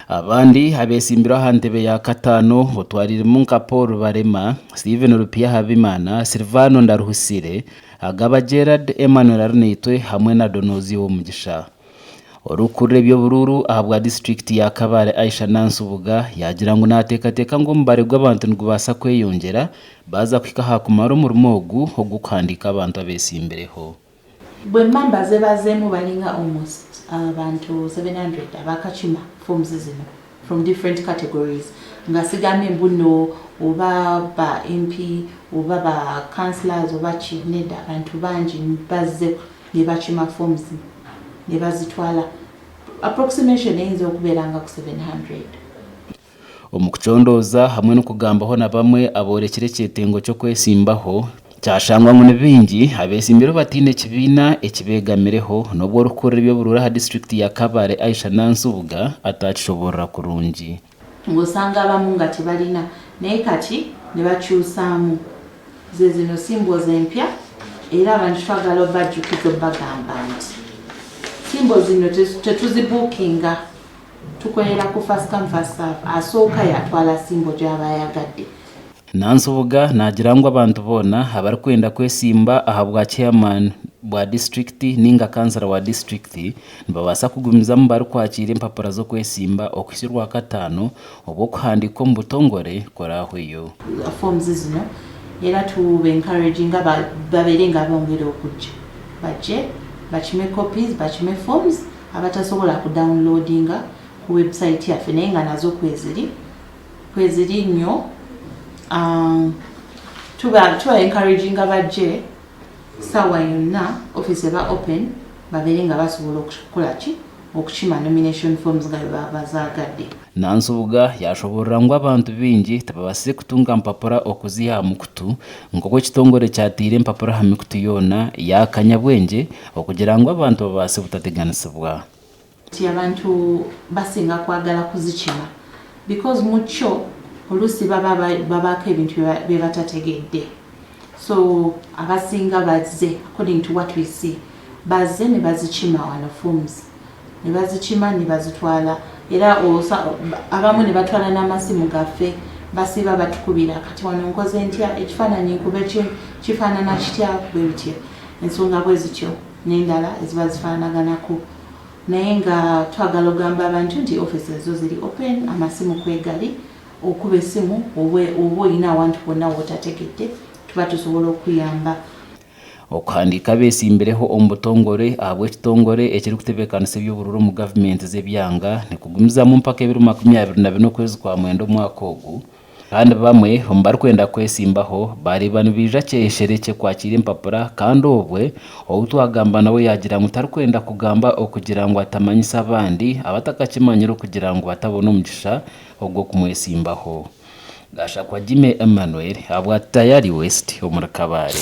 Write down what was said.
Abandi abeesimbire aha ntebe ya kataano otwariiremu nka Paul Barema, Stephen Rupiah Habimana, Silvano Ndaruhusire, Agaba Gerald, Emmanuel Arinaitwe hamwe na Donozi Owomugisha. Orikukurira eby'oburuuru ahabwa disiturikiti ya Kabale Aisha Nansubuga yaagira ngu naateekateeka ngu omubare gw'abantu nigubaasa kweyongyera baaza kuhika aha kumara omurimo ogu ogw'okuhandiika abantu abeetsimbireho. Bwe mba mbaze bazeemu balinga almost abantu 700 abakakima forms zino from different categories nga sigambye mbuno oba ba MP oba ba councillors oba ki nedda abantu bangi bazze nebakima forms nebazitwala approximation eyinza okubeera nga ku 700. Omu kucondooza hamwe n'okugambaho na bamwe aboorekire ekyetengo ky'okwesimbaho, kyashangwa ngu ni baingi abeesimbire bataine kibiina ekibeegamireho n'obu orikukurira eby'oburuuru aha disiturikiti ya Kabale Aisha Nansubuga ataakishoboorora kurungi. Ng'osanga abamu nga tebalina naye kati ne bakyusaamu. Ze zino symbols empya era abantu twagala obajjukiza obagamba nti symbols zino tetuzibuukinga. Tukolera ku first come first serve, asooka yatwala symbol gyaba ayagadde. Nansubuga naagira ngu abantu boona abarikwenda kwesimba aha bwa chairman bwa disiturikiti ninga kansara wa disiturikiti nibabaasa kugumizamu barikwakiira empapura z'okwesimba okuhitsya orwakataano obu okuhandiika omu butongore kuraahweyo. Forms zino era tuba encouraginga babeere nga bongera okujja bajje bakime copies bakime forms Abatasobola ku downloadinga ku website yaffe naye nga nazo kweziri kweziri nnyo tuba tuba encouraginga bajje sawa yonna office eba open babeere nga basobola okukola ki okukima nomination forms nga bwe bazagadde. Nansubuga yaashoboorora ngu abantu baingi tibabaasize kutunga mpapura okuziiha aha mukutu nk'oku ekitongore kyateire empapura aha mikutu yoona ya kanyabwengye okugira ngu abantu babaase butateganisibwa. Nti abantu basinga kwagala kuzikima because mu kyo oluusi baba babaako ebintu bye batategedde so abasinga bazze according to what we see bazze ne bazikima wano forms ne bazikima ne bazitwala era abamu ne batwala n'amasimu gaffe basiiba batukubira kati wano nkoze ntya ekifaananyi nkube kifaanana kitya bwe bityo ensonga bwe zityo n'endala eziba zifaanaganako naye nga twagala ogamba abantu nti office ezo ziri open amasimu kwegali okuba esimu oba olina awantu wonna wootategedde tuba tusobola okuyamba. Okuhandiika abeetsimbireho omu butongore ahabw'ekitongore ekirikutebeekanisa eby'obururu omu gavumenti z'ebyanga nikugumizamu mpaka ebiro 24 okwezi kwa mwenda omwaka ogu kandi bamwe omu barikwenda kwetsimbaho baareeba nibaija kyesherekye kwakiira empapura kandi obwe ou twagamba nawe yaagira ngu tarikwenda kugamba okugira ngu atamanyisa abandi abatakakimanyire okugira ngu batabona omugisha ogw'okumwetsimbaho. Gashakwa Jimmy Emmanuel ahabwa Tayari West omuri Kabale.